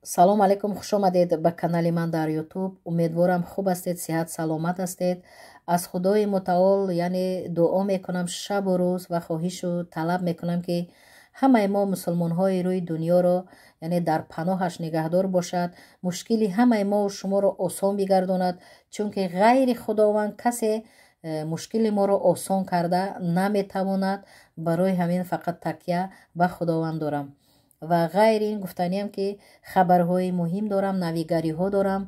Салом алейкум, хуш омадед ба канали ман дар Ютуб. Умедворам, хуб ҳастед, сиҳат саломат ҳастед. Аз Худои Мутаол, яъне, дуо мекунам шабу рӯз ва хоҳишу талаб мекунам, ки ҳамаи мо мусулмонҳои рӯи дунёро, яъне, дар паноҳаш нигаҳдор бошад, мушкили ҳамаи мо шуморо осон бигардонад, чунки ғайри Худованд касе мушкили моро осон карда наметавонад. Барои ҳамин фақат такя ба Худованд дорам. Ва ғайри ин гуфтаниам, ки хабарҳои муҳим дорам, навигариҳо дорам,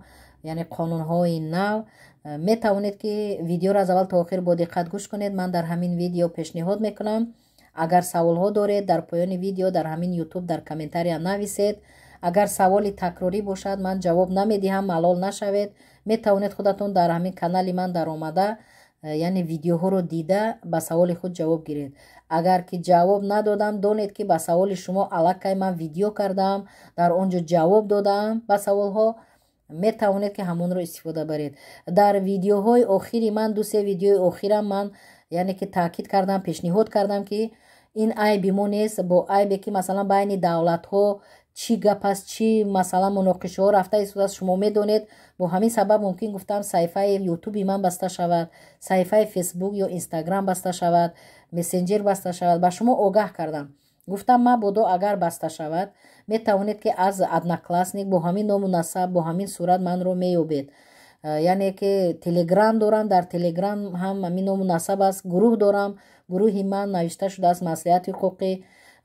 яъне қонунҳои нав. Метавонед, ки видеоро аз аввал то охир бо диққат гӯш кунед. Ман дар ҳамин видео пешниҳод мекунам, агар саволҳо доред, дар поёни видео дар ҳамин Ютуб дар комментария нависед. Агар саволи такрорӣ бошад, ман ҷавоб намедиҳам, малол нашавед. Метавонед худатон дар ҳамин канали ман даромада, яъне видеоҳоро дида, ба саволи худ ҷавоб гиред. Агар ки ҷавоб надодам, донед, ки ба саволи шумо аллакай ман видео кардаам, дар он ҷо ҷавоб додаам ба саволҳо, метавонед, ки ҳамонро истифода баред. Дар видеоҳои охири ман, ду-се видеои охирам, ман, яъне ки, таъкид кардам, пешниҳод кардам, ки ин айби мо нест, бо айбе ки, масалан, байни давлатҳо чӣ гап аст, чӣ, масалан, муноқишаҳо рафта истодааст, шумо медонед. Бо ҳамин сабаб мумкин, гуфтам, саҳифаи Ютуби ман баста шавад, саҳифаи Фейсбук ё Инстаграм баста шавад, мессенҷер баста шавад. Ба шумо огаҳ кардам, гуфтам, мабодо агар баста шавад, метавонед, ки аз Одноклассник бо ҳамин ному насаб, бо ҳамин сурат манро меёбед. Яъне ки Телеграм дорам, дар Телеграм ҳам ҳамин ному насаб аст, гурӯҳ дорам, гурӯҳи ман навишта шудааст «Маслиҳати ҳуқуқӣ»,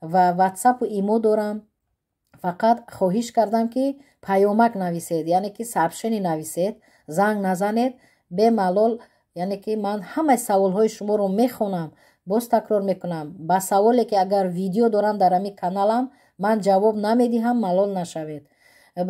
ва Ватсапу Имо дорам. Фақат хоҳиш кардам, ки паёмак нависед, яъне ки сообщение нависед, занг назанед бемалол. Яъне ки ман ҳамаи саволҳои шуморо мехонам. Боз такрор мекунам, ба саволе ки агар видео дорам дар ҳамин каналам, ман ҷавоб намедиҳам, малол нашавед.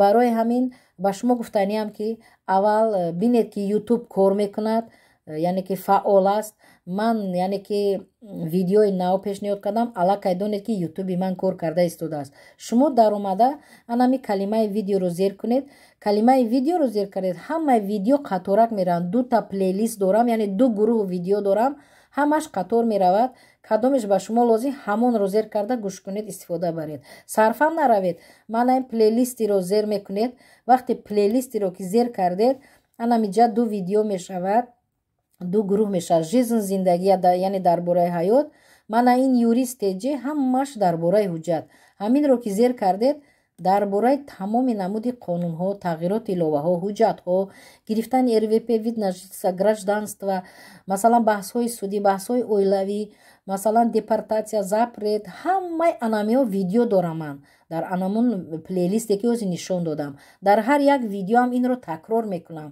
Барои ҳамин ба шумо гуфтаниам, ки аввал бинед, ки Ютуб кор мекунад, яъне ки фаъол аст. Ман, яъне ки, видеои нав пешниҳод кардам, аллакай донед, ки Ютуби ман кор карда истодааст. Шумо даромада анами калимаи «видеоро» зер кунед. Калимаи «видеоро» зер кардед, ҳамаи видео қаторак мераванд. Дута плейлист дорам, яъне ду гурӯҳ видео дорам, ҳамаш қатор меравад. Кадомеш ба шумо лозим, ҳамонро зер карда гӯш кунед, истифода баред, сарфам наравед. Мана ин плейлистиро зер мекунед. Вақте плейлистиро ки зер кардед, анамиҷа ду видео мешавад, ду гурӯҳ мешавад: «Жизнь», зиндагӣ, яъне дар бораи ҳаёт, мана ин «Юрист ТЖ», ҳамаш дар бораи ҳуҷҷат. Ҳаминро ки зер кардед, дар бораи тамоми намуди қонунҳо, тағйироти иловаҳо, ҳуҷҷатҳо, гирифтани РВП, вид на жительство, гражданство, масалан, баҳсҳои судӣ, баҳсҳои оилавӣ, масалан, депортатсия, запрет, ҳамаи анамиҳо видео дорам ман дар анамун плейлисте, ки ҳозир нишон додам. Дар ҳар як видеоам инро такрор мекунам,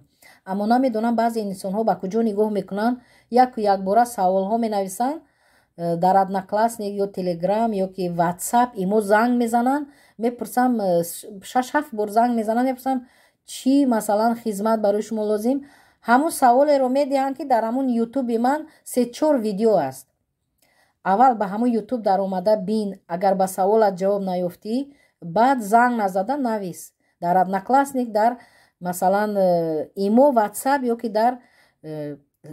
аммо намедонам, баъзе инсонҳо ба куҷо нигоҳ мекунанд, яку якбора саволҳо менависанд дар Одноклассник ё Телеграм ё ки Ватсап, Имо занг мезананд, мепурсам, шаш ҳафт бор занг мезананд, мепурсам, чӣ, масалан, хизмат барои шумо лозим? Ҳамун саволеро медиҳанд, ки дар ҳамун Ютуби ман се чор видео аст. Аввал ба ҳамун Ютуб даромада бин, агар ба саволат ҷавоб наёфтӣ, баъд занг назада навис дар Одноклассник, дар, масалан, Имо, Ватсап ё ки дар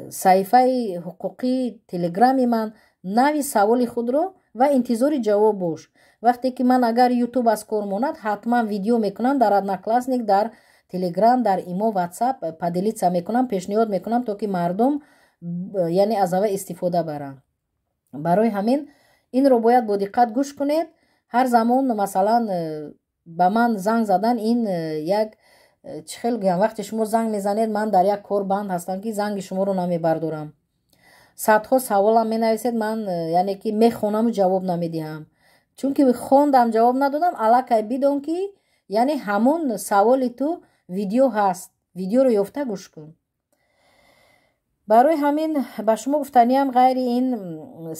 саҳифаи ҳуқуқии Телеграми ман навис саволи худро ва интизори ҷавоб бош. Вақте ки ман агар Ютуб аз кор монад, ҳатман видео мекунам, дар Одноклассник, дар Телеграм, дар Имо, Ватсап поделиться мекунам, пешниҳод мекунам, то ки мардум, яъне, аз ава истифода баранд. Барои ҳамин инро бояд бо диққат гӯш кунед. Ҳар замон, масалан, ба ман занг задан ин як чӣ хел гӯям, вақте шумо занг мезанед, ман дар як кор банд ҳастам, ки занги шуморо намебардорам. Садҳо саволам менависед, ман, яъне ки, мехонаму ҷавоб намедиҳам, чунки хондам, ҷавоб надодам, аллакай бидон, ки, яъне, ҳамон саволи ту видео ҳаст, видеоро ёфта гӯш кун. Барои ҳамин ба шумо гуфтаниам, ғайри ин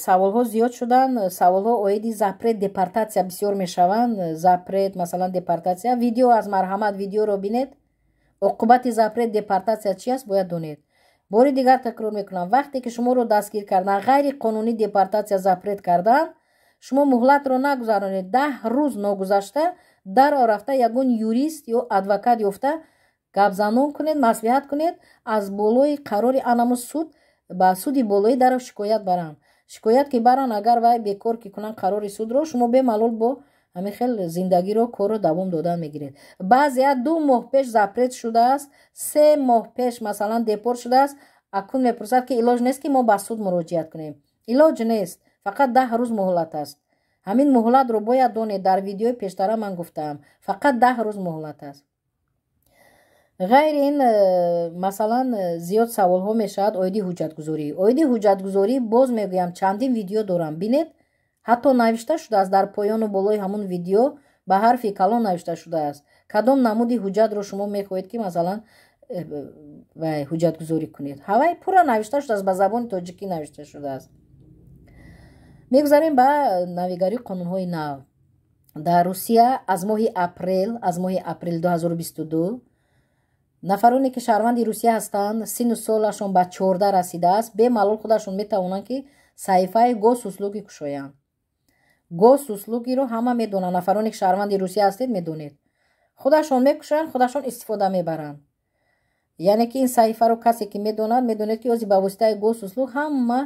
саволҳо зиёд шуданд. Саволҳо оиди запрет депортатсия бисёр мешаванд. Запрет, масалан, депортатсия видео аз, марҳамат, видеоро бинед. Оқубати запрет депортатсия чи аст, бояд донед. Бори дигар такрор мекунам: вақте ки шуморо дастгир кардан, ғайриқонунӣ депортатсия запрет кардан, шумо муҳлатро нагузаронед. 10 рӯз ногузашта даро рафта ягон юрист ё адвокат ёфта гапзанон кунед, маслиҳат кунед, аз болои қарори анамо суд ба суди болоӣ даро шикоят баранд. Шикоят ки баранд, агар вай бекор ки кунанд қарори судро, шумо бемалол бо Ҳамин хел зиндагиро, корро давом додан мегиред. Баъзеа 2 моҳ пеш запрет шудааст, 3 моҳ пеш, масалан, депорт шудааст. Акун мепурсад, ки илоҷ нест, ки мо ба суд муроҷиат кунем? Илоҷ нест, фақат 10 рӯз муҳлат аст. Ҳамин муҳлатро бояд донед. Дар видеои пештара ман гуфтаам, фақат 10 рӯз муҳлат аст. Ғайри ин, масалан, зиёд саволҳо мешавад оиди ҳуҷҷатгузорӣ. Оиди ҳуҷҷатгузорӣ, боз мегӯям, чандин видео дорам, бинед. Ҳатто навишта шудааст дар поёну болои ҳамун видео, ба ҳарфи калон навишта шудааст, кадом намуди ҳуҷҷатро шумо мехоҳед, ки, масалан, ҳуҷҷатгузорӣ кунед. Ҳавай пурра навишта шудааст, ба забони тоҷикӣ навишта шудааст. Мегузарем ба навигарии қонунҳои нав дар Русия. Аз моҳи апрел, аз моҳи апрели 2022, нафароне ки шаҳрванди Русия ҳастанд, синну солашон ба 14 расидааст, бемалол худашон метавонанд, ки саҳифаи Госуслуги кушоянд. Госуслугиро ҳама медонанд. Нафароне ки шаҳрванди Русия ҳастед, медонед. Худашон мекушоянд, худашон истифода мебаранд. Яъне ки ин саҳифаро касе ки медонад, медонед, ки ози ба воситаи Госуслуг ҳама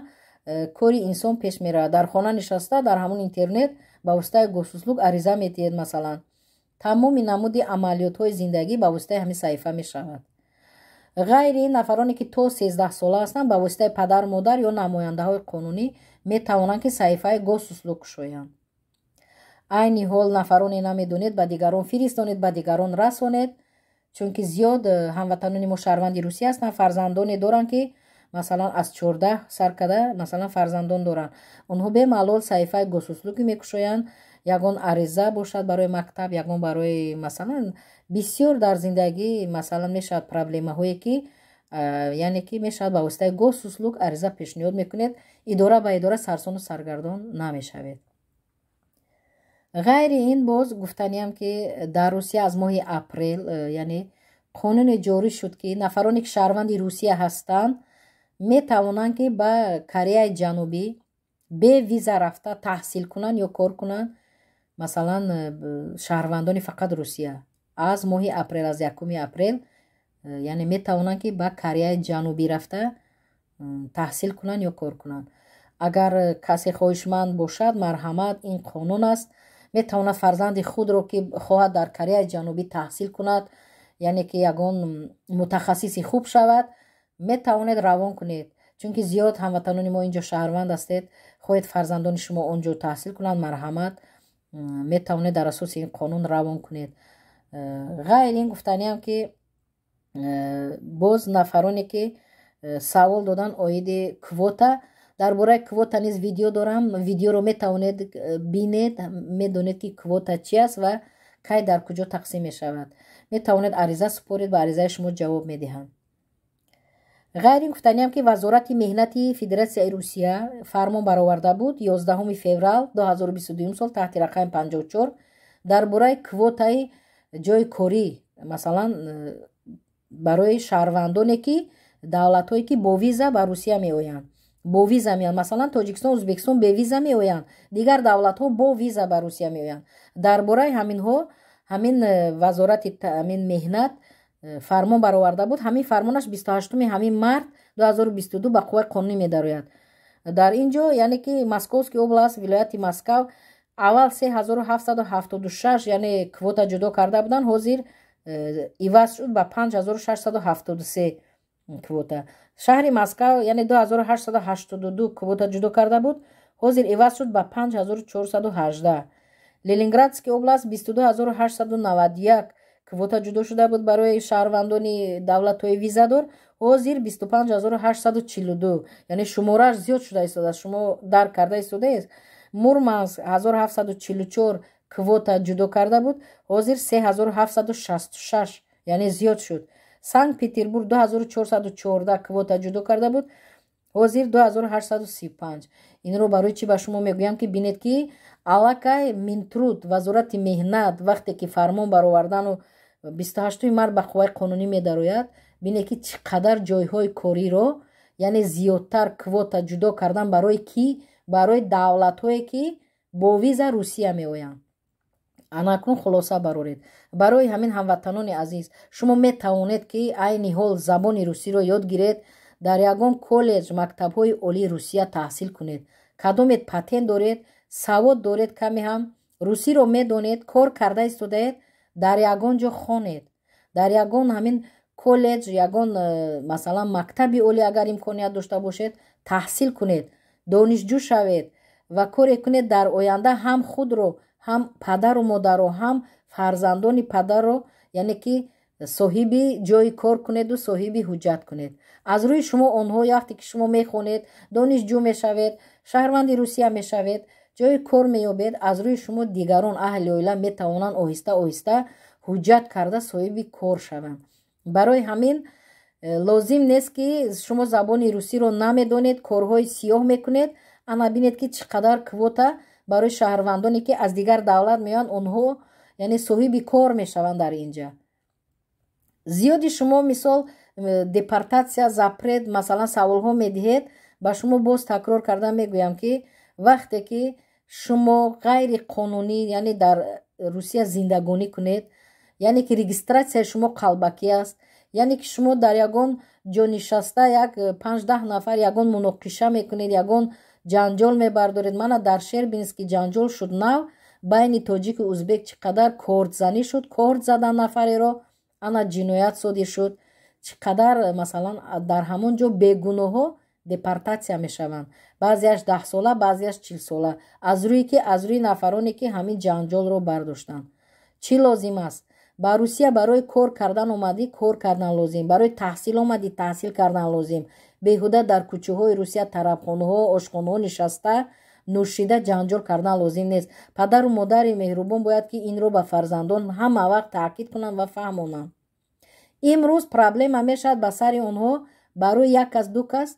кори инсон пеш меравад. Дар хона нишаста, дар ҳамон интернет ба воситаи Госуслуг ариза медиҳед. Масалан, тамоми намуди амалиётҳои зиндагӣ ба воситаи ҳамин саҳифа мешавад. Ғайри ин, нафароне ки то 13 сола ҳастанд, ба воситаи падару модар ё намояндаҳои қонунӣ метавонанд, ки саҳифаи Госуслуг кушоянд. Айни ҳол нафароне намедонед, ба дигарон фиристонед, ба дигарон расонед, чунки зиёд ҳамватанони мо шаҳрванди Русия ҳастанд, фарзандоне доранд, ки, масалан, аз 14 сар карда, масалан, фарзандон доранд. Онҳо бемалол саҳифаи Госуслуги мекушоянд. Ягон ариза бошад барои мактаб, ягон барои, масалан, бисёр дар зиндагӣ, масалан, мешавад проблемаҳое, ки, яъне ки мешавад, ба воситаи Госуслуг ариза пешниҳод мекунед, идора ба идора сарсону саргардон намешавед. Ғайри ин, боз гуфтаниам, ки дар Русия аз моҳи апрел, яъне, қонуне ҷорӣ шуд, ки нафароне ки шаҳрванди Русия ҳастанд, метавонанд, ки ба Кореяи Ҷанубӣ бе виза рафта таҳсил кунанд ё кор кунанд. Масалан, шаҳрвандони фақат Русия аз моҳи апрел, аз 1 апрел, яъне, метавонанд, ки ба Кореяи Ҷанубӣ рафта таҳсил кунанд ё кор кунанд. Агар касе хоҳишманд бошад, марҳамат, ин қонун аст. Метавонад фарзанди худро, ки хоҳад дар Кореяи Ҷанубӣ таҳсил кунад, яъне ки ягон мутахассиси хуб шавад, метавонед равон кунед, чунки зиёд ҳамватанони мо инҷо шаҳрванд ҳастед, хоҳед фарзандони шумо он ҷо таҳсил кунанд, марҳамат, метавонед дар асоси ин қонун равон кунед. Ғайр ин, гуфтаниам, ки боз нафароне ки савол додан оиди квота, дар бораи квота низ видео дорам. Видеоро метавонед бинед, медонед, ки квота чи аст ва кай дар куҷо тақсим мешавад. Метавонед ариза супоред, ба аризаи шумо ҷавоб медиҳанд. Ғайр ин, гуфтаниам, ки Вазорати меҳнати Федератсияи Русия фармон бароварда буд 11 феврал 2022 сол таҳти рақами 54 дар бораи квотаи ҷои корӣ, масалан, барои шаҳрвандоне ки давлатҳое ки бо виза ба Русия меоянд. Бо виза меоянд, масалан, Тоҷикистон, Ӯзбекистон бевиза меоянд, дигар давлатҳо бо виза ба Русия меоянд. Дар бораи ҳаминҳо ҳамин вазорати ҳамин меҳнат фармон бароварда буд. Ҳамин фармонаш 28-уми ҳамин март 2022 ба қувваи қонунӣ медарояд. Дар ин ҷо, яъне ки, Московский область, вилояти Москав аввал 3776, яъне, квота ҷудо карда буданд, ҳозир иваз шуд ба 5673 квота. Шаҳри Москав, яъне, 2882 квота ҷудо карда буд, ҳозир иваз шуд ба 5418. Ленинградский область 22891 квота ҷудо шуда буд барои шаҳрвандони давлатҳои визадор, ҳозир 25842, яъне шуморааш зиёд шуда истодааст. Шумо дарк карда истодаед. Мурманск 1744 квота ҷудо карда буд, ҳозир 3766, яъне зиёд шуд. Санкт Петербург 2414 квота ҷудо карда буд, ҳозир 2835. Инро барои чӣ ба шумо мегӯям? Ки бинед, ки аллакай Минтруд, вазорати меҳнат, вақте ки фармон баровардану 28 март ба қувваи қонунӣ медарояд, бинед, ки чӣ қадар ҷойҳои кориро, яъне, зиёдтар квота ҷудо кардан. Барои кӣ? Барои давлатҳое ки бо виза Русия меоянд. Анакун хулоса бароред. Барои ҳамин, ҳамватанони азиз, шумо метавонед, ки айни ҳол забони русиро ёд гиред, дар ягон коллеҷ, мактабҳои олии Русия таҳсил кунед. Кадомед патент доред, савод доред, каме ҳам. Русиро медонед, кор карда истодаед, дар ягон ҷо хонед, дар ягон ҳамин коллеҷ, ягон масалан мактаби олӣ агар имконият дошта бошед, таҳсил кунед, донишҷӯ шавед ва коре кунед дар оянда ҳам худро, ҳам падару модарро, ҳам фарзандони падарро, яъне ки соҳиби ҷои кор кунеду соҳиби ҳуҷҷат кунед. Аз рӯи шумо онҳо вақте ки шумо мехонед, донишҷӯ мешавед, шаҳрванди Русия мешавед, ҷои кор меёбед, аз рӯи шумо дигарон аҳли оила метавонанд оҳиста оҳиста ҳуҷҷат карда соҳиби кор шаванд. Барои ҳамин лозим нест ки шумо забони русиро намедонед, корҳои сиёҳ мекунед. Ана бинед, ки чӣ қадар квота барои шаҳрвандоне ки аз дигар давлат меоянд, онҳо яъне соҳиби кор мешаванд дар инҷа. Зиёди шумо мисол депортация, запрет, масалан, саволҳо медиҳед. Ба шумо боз такрор карда мегӯям, ки вақте ки шумо ғайриқонунӣ, яъне дар Русия зиндагонӣ кунед, яъне ки регистрация и шумо қалбакӣ аст, яъне ки шумо дар ягон ҷо нишаста як 5-10 нафар ягон муноқиша мекунед, ягон ҷанҷол мебардоред. Мана дар Шербинский ҷанҷол шуд нав байни тоҷику узбек, чӣ қадар кордзанӣ шуд, корд задан нафареро, ана ҷиноят содир шуд. Чӣ қадар масалан дар ҳамон ҷо бегуноҳҳо депортация мешаванд, баъзеаш 10 сола, баъзеаш 40 сола, аз рӯи ки аз рӯи нафароне ки ҳамин ҷанҷолро бардоштанд. Чӣ лозим аст? Ба Русия барои кор кардан омадӣ, кор кардан лозим, барои таҳсил омадӣ, таҳсил кардан лозим. Беҳуда дар кӯчаҳои Русия, тарабхонаҳо, ошхонаҳо нишаста, нӯшида, ҷанҷол кардан лозим нест. Падару модари меҳрубон бояд ки инро ба фарзандон ҳама вақт таъкид кунанд ва фаҳмонанд. Имрӯз проблема мешавад ба сари онҳо, барои як кас, ду кас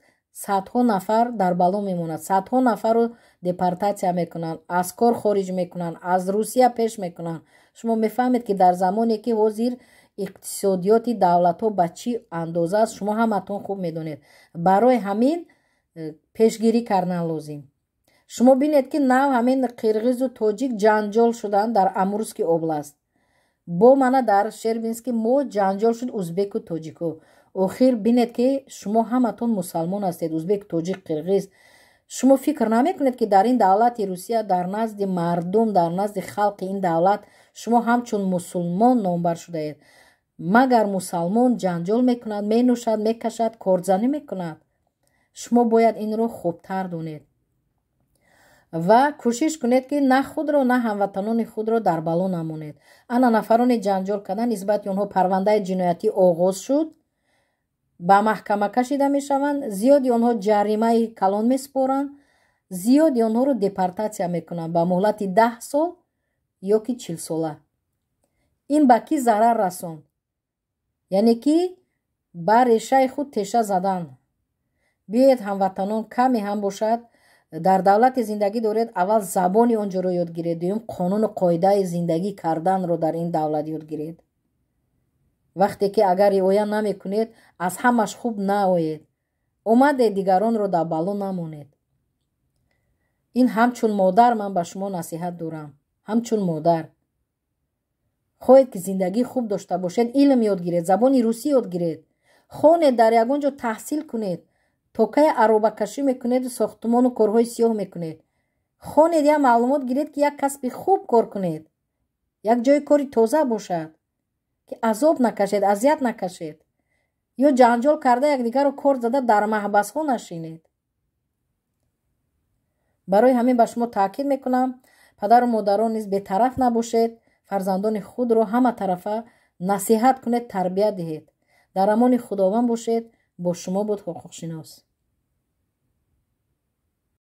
садҳо нафар дар бало мемонад, садҳо нафарро депортация мекунанд, аз кор хориҷ мекунанд, аз Русия пеш мекунанд. Шумо мефаҳмед, ки дар замоне ки ҳозир иқтисодиёти давлатҳо ба чӣ андоза аст, шумо ҳаматон хуб медонед. Барои ҳамин пешгирӣ кардан лозим. Шумо бинед, ки нав ҳамин қирғизу тоҷик ҷанҷол шуданд дар Амурский область, бо мана дар Шербинский мо ҷанҷол шуд узбеку тоҷику. Охир бинед, ки шумо ҳаматон мусалмон ҳастед, узбек, тоҷик, қирғиз. Шумо фикр намекунед, ки дар ин давлати Русия, дар назди мардум, дар назди халқи ин давлат шумо ҳамчун мусулмон номбар шудаед? Магар мусалмон ҷанҷол мекунад, менӯшад, мекашад, кордзанӣ мекунад? Шумо бояд инро хубтар донед ва кӯшиш кунед, ки на худро, на ҳамватанони худро дар бало намонед. Ана нафароне ҷанҷол кардан, нисбати онҳо парвандаи ҷиноятӣ оғоз шуд, ба маҳкама кашида мешаванд, зиёди онҳо ҷаримаи калон месупоранд, зиёди онҳоро депортация мекунанд ба муҳлати 10 сол ё ки 40 сола. Ин ба кӣ зарар расонд? Яъне ки ба решаи худ теша задан. Биёед, ҳамватанон, каме ҳам бошад дар давлате зиндагӣ доред, аввал забони он ҷоро ёд гиред, дуюм қонуну қоидаи зиндагӣ карданро дар ин давлат ёд гиред. Вақте ки агар риоя намекунед, аз ҳамаш хуб наоед, омадед, дигаронро дар бало намонед. Ин ҳамчун модар ман ба шумо насиҳат дорам, ҳамчун модар. Хоҳед ки зиндагии хуб дошта бошед, илм ёд гиред, забони русӣ ёд гиред, хонед, дар ягон ҷо таҳсил кунед. То кай аробакашӣ мекунеду сохтумону корҳои сиёҳ мекунед? Хонед, як маълумот гиред, ки як касби хуб кор кунед, як ҷои кори тоза бошад, ки азоб накашед, азият накашед ё ҷанҷол карда, якдигарро кор зада, дар маҳбасҳо нашинед. Барои ҳамин ба шумо таъкид мекунам, падару модарон низ бетараф набошед, фарзандони худро ҳама тарафа насиҳат кунед, тарбият диҳед. Дар амони Худованд бошед. Бо шумо буд ҳуқуқшинос.